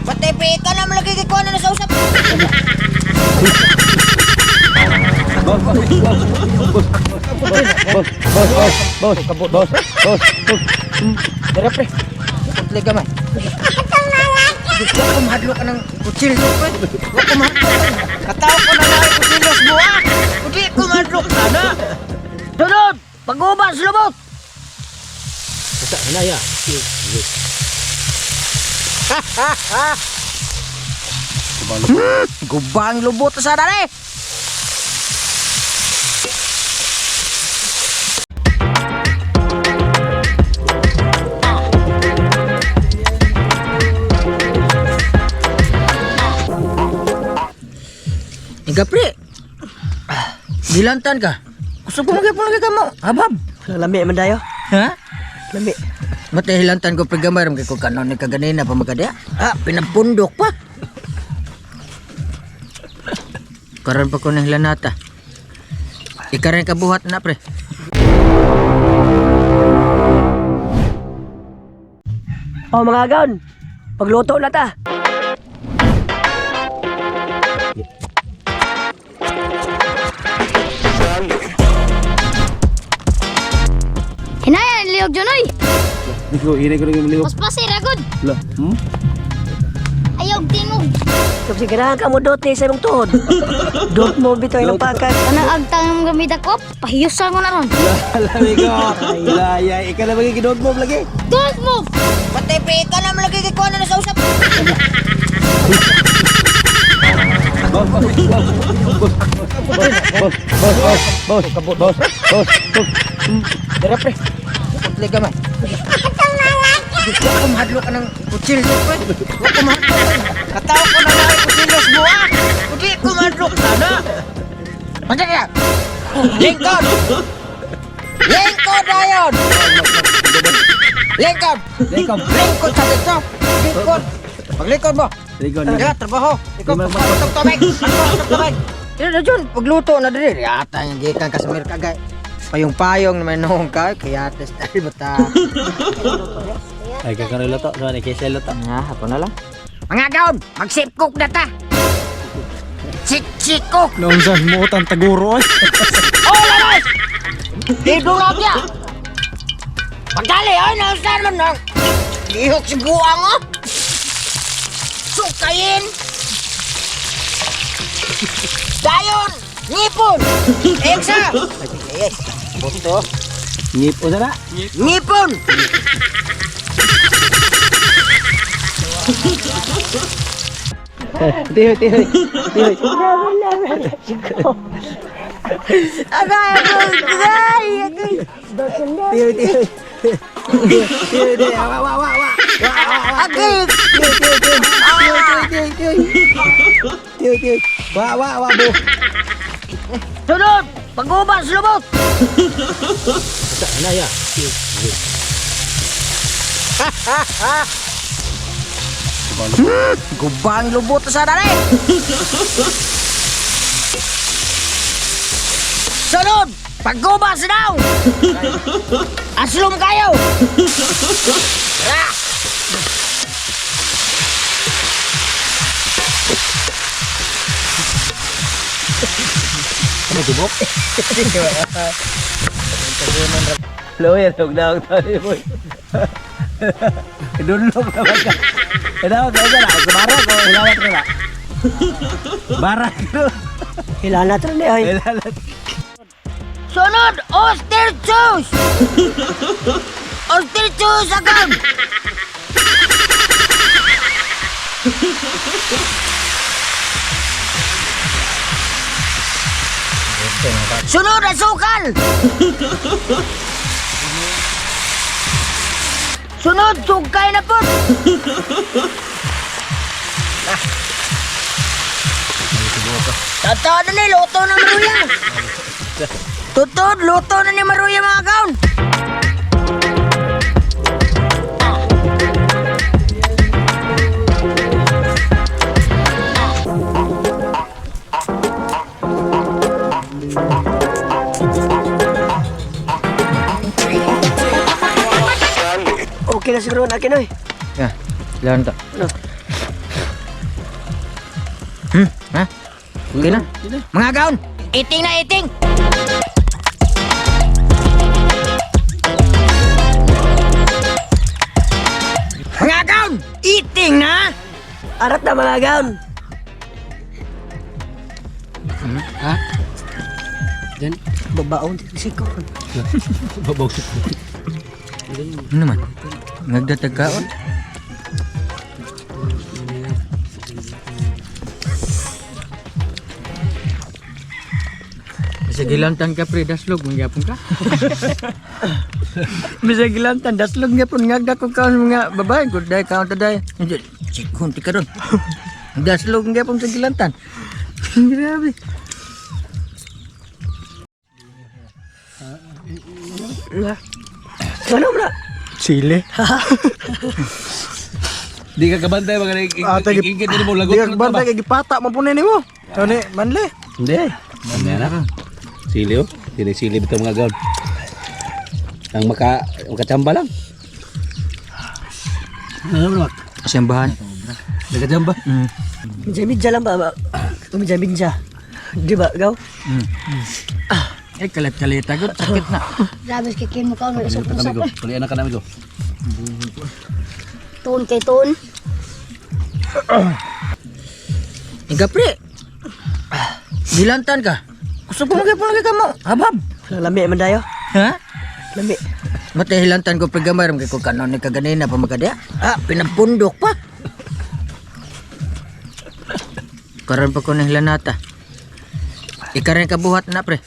Patay pre, ikaw na malagi kay kuha na sa usap. Boss, boss, boss, boss, boss, boss, boss, boss, boss. Dara pre. Putli gamay. Gusto ko mahadlo ka ng kutsilyo pre. Wa ko mahadlo. Kataw ko na lang kutsilyo sa buwa. Hindi ko mahadlo sana. Sunod, pag-ubas lubot. Basta, hinaya. Gubang lubot sa dali. Ika pre. Gilantan ka. Gusto ko magyapon lagi ka mo. Habab. Lami man dayo. Ha? Lami. Matay hilantan ko pre gamay ram kay ko kanon ni kaganina pa makadya. Ah, pinapundok pa. Karon pa ko nang hilanata. Ikaw rin kabuhat na pre. Oh mga agaon. Pagluto na ta. Hinaya, liyog dyan oy. Ikaw, hinay ko rin yung ligo. Paspasin, ragod. Lah, Ayaw, tingog. Kung sige ganahan ka mo dot ni sa imong tuhod. Dot mo bitaw imong pakat. Kanang agtang ng gamit ako, pahiyusan ko na ron. Lami ko. Laya, ikaw na magiging mo lagi. Don't move! Patay pre, ikaw na malagi kay kuha na sa usap. Boss, boss, boss, boss, boss, boss, boss, boss, boss, boss. Dara pre. Putli gamay. Gusto ko mahadlo ka ng kutsilyo pre. Wa ko mahadlo. Kataw ko na lang kutsilyo sa buwa. Hindi ko mahadlo sana. Manja ka. Lingkod. Lingkod dayon. Lingkod. Lingkod. Lingkod sa dito. Lingkod. Paglingkod mo. Lingkod. Ya, trabaho. Ikaw, pagpatog tubig. Pagpatog tubig. Dili na dyan, pagluto na dili. Yata yung gikan ka sa Amerika, gay. Payong-payong naman noong ka. Kaya style bata. Ay, kakaroon luto. Sorry, kaysa luto. Nga, hapon na lang. Mga gaon, mag-sip cook na ta. Sik-sik cook. Naunsan mo utang taguro ay. Oh, lamas! Idungag niya! Pagdali, ay, naustan man nang. Lihok si buang, oh! Sukayin! Dayon! Ngipon! Eksa! Ay, ay, buto. Ngip o sana? Ngipon! Tihoy, tihoy, tihoy. Agay, agay, agay! Tihoy, tihoy. Tihoy, tihoy. Wa, wa, wa, wa. Agay! Tihoy, tihoy, tihoy. Tihoy, tihoy, tihoy. Tihoy, tihoy. Wa, wa, wa, bo. Sunod! Pag-ubas, lubot! Basta, hinaya. Gubang lubot sa dali! Sunod! Paggubas daw! Aslom kayo! Ah! Ano, tubok? Lawyer, huwag na huwag tayo, boy. Idulog na ba ka? Idawag ka na, sa barak o hilalat ka na? Barak ko. Hilanat ra ni oy. Hilalat. Sunod! Oyster juice! Oyster juice agam! Sunod asukal! Sunod, sugkay na po! Totoo na ni, luto na maruya! Totoo, luto na ni Maruya mga kaon! Okay na siguro na kinoy. Ya, ilan ta? Ano? Ha? Okay na. Mga gaon, eating na eating. Mga gaon, eating na. Arat na mga gaon. Ha? Diyan. Babaon siko. Babaw. Ano naman? Nagdatag kaon? Bisa gilantan ka pre, daslog, mangyapon ka. Bisa gilantan, daslog nga po, ngagda ko kaon mga babae, good day, kaon ta day. Sikon, ti ka ron. Daslog nga po sa gilantan. Grabe. Ano na? Chile. Di ka kabantay mga Ah, tagi- ingkit din mo lagot. Di ka bantay kay gipata man po nini mo. Ano ni manle? Hindi. Hindi na. Sili oh. Sili sili bitaw mga gaon. Ang makachamba lang. Ano ba? Asembahan. Nakachamba. Minja-minja lang ba? Minja-minja. Di ba, gaw? Eh, kalat-kalita, good. Sakit na. Grabe kay kin mo kaon usap Kami usap. go. Kulian na ka namin go. Tuon kay tuon. Ika pre. Gilantan ka. Gusto ko magyapon lagi ka mo. Habab. Lami man dayo. Ha? Lami. Matay hilantan ko pre gamay ram kay ko kanon ni kaganina pa makadya. Ah, pinapundok pa. Karon pa ko na hilanata. Ika rin kabuhat na pre.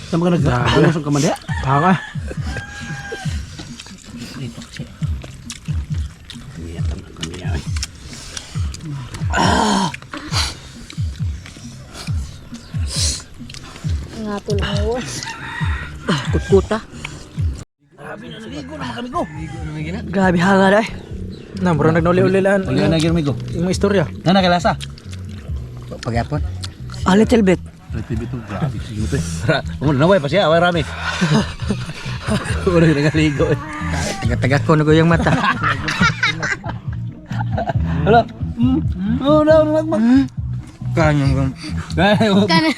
Saan ka nag ano ka man diha? Tanga. Nga tulong. Kutkuta. Grabe hanga day. Na bro nagnuli-uli lan. Kulian na gyud go. Imong istorya. Na nakalasa. Pagyapon. A little bit. Relative ito, grabe. Sige mo to eh. Naway pa siya, away rami. Wala nagaligo eh. Taga-taga ko na ko yung mata. Wala. Oh, no, mag mag. Kanyang gum. Ay, Kana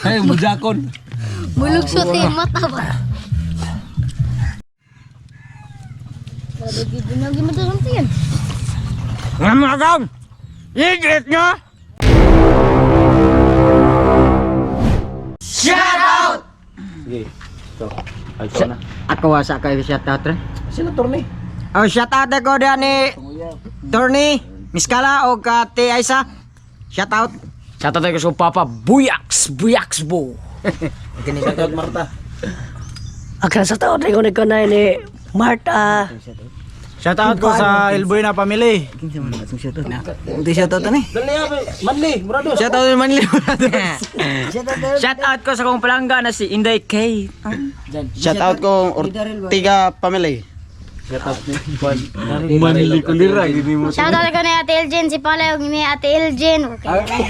ay, mujakon. mulugsot yung mata ba. Grabe gid na gid mo yan. Nga mga kaon. Ligit nga. Sige. So, ay ito na. Ako wasa kayo shout out rin. Sino torne? Oh, shout out ako diyan ni Tony, Miss Kala o ka Ate Aisa. Shout out. Shout out tayo sa Papa Buyaks Buyaks Bo. Shout out Marta. Akra sa tao ko ko na ni Marta. Shout out ko sa Elboy na family. Hindi shout out ani. Dali ah, Manli, Murado. Shout out ni Manly. Shout out ko sa kong palangga na si Inday K. Shout out ko Ortiga family. Shout out ni Manli kulira gini mo. Shout out ko ni Ate Elgin, si Palay ug ni Ate Elgin. Okay.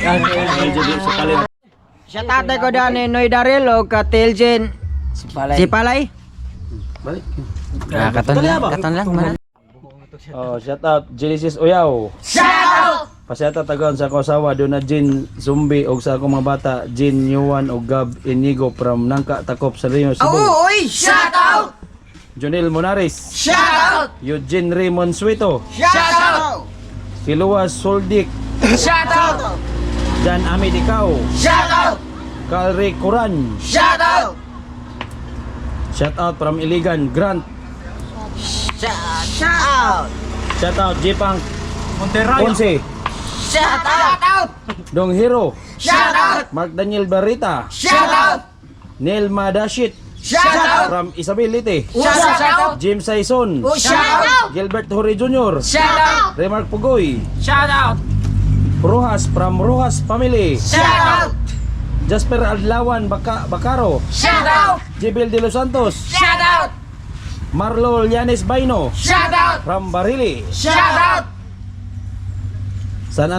Shout out ko diyan ni Noy Daril o ka Ate Elgin. Si Palay. Si Palay. Balik. Ah, katon lang, katon lang. Man. Oh, shout out Genesis Oyaw. Shout out. Pasyato tagon sa akong asawa do na Jin Zumbi og sa akong mga bata Jin Yuan og Gab Inigo from Nangka Takop sa Leon Cebu. Oh, oy, shout out. Jonel Monares. Shout out. Eugene Raymond Sueto. Shout out. Silua Soldik. Shout out. Jan Amid Ikaw. Shout out. Calri Kuran. Shout out. Shout out from Iligan Grant. Shout out. Shout out Jipang Monterrey. Ponce. Shout out. Dong Hero. Shout out. Mark Daniel Barita. Shout out. Neil Madashit. Shout out. From Isabel Leyte. Shout out. James Saison. Shout out. Gilbert Hore Jr. Shout out. Remark Pugoy. Shout out. Rojas from Rojas Family. Shout out. Jasper Adlawan Bacaro. Shout out. Jibil De Los Santos. Shout out. Marlo Llanes Baino Shout out. from Barili. Shout out. San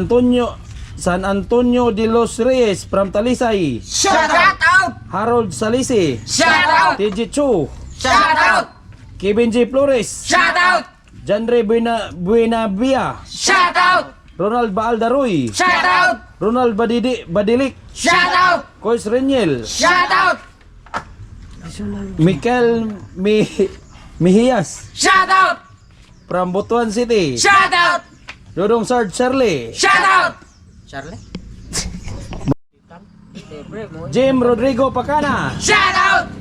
Antonio de los Reyes from Talisay. Shout out. Harold Salisi. Shout out. TJ Chu. Shout out. Kevin J. Flores. Shout out. Janre Buena Buenavia. Shout out! Ronald Baaldaroy. Shout out! Ronald Badidi Badilik. Shout out! Kois Reniel. Shout out! Mikel Mi Mihias Shout out! from Butuan City. Shout out! Dodong Sarge Shirley. Shout out! Charlie? Jim Rodrigo Pacana. Shout out!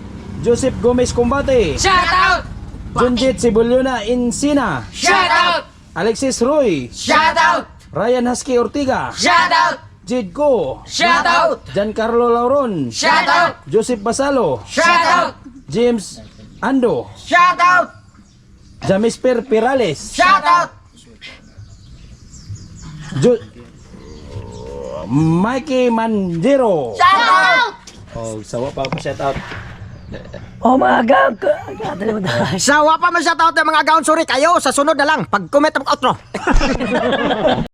Joseph Gomez Combate. Shout out! Junjit Sibulyona Insina. Shout out! Alexis Roy. Shout out! Ryan Husky Ortiga. Shout out! Jid Ko. Shout out! Giancarlo Lauron. Shout out! Joseph Basalo. Shout out! James Ando. Shout out! Jamisper Perales. Shout out! Mikey Manjero. Shout out! Oh, sawa pa ako shout out. Oh mga gang. Dali mo na. Sawa pa man shout out ng mga agaon, sorry kayo sa sunod na lang. Pag comment ang outro.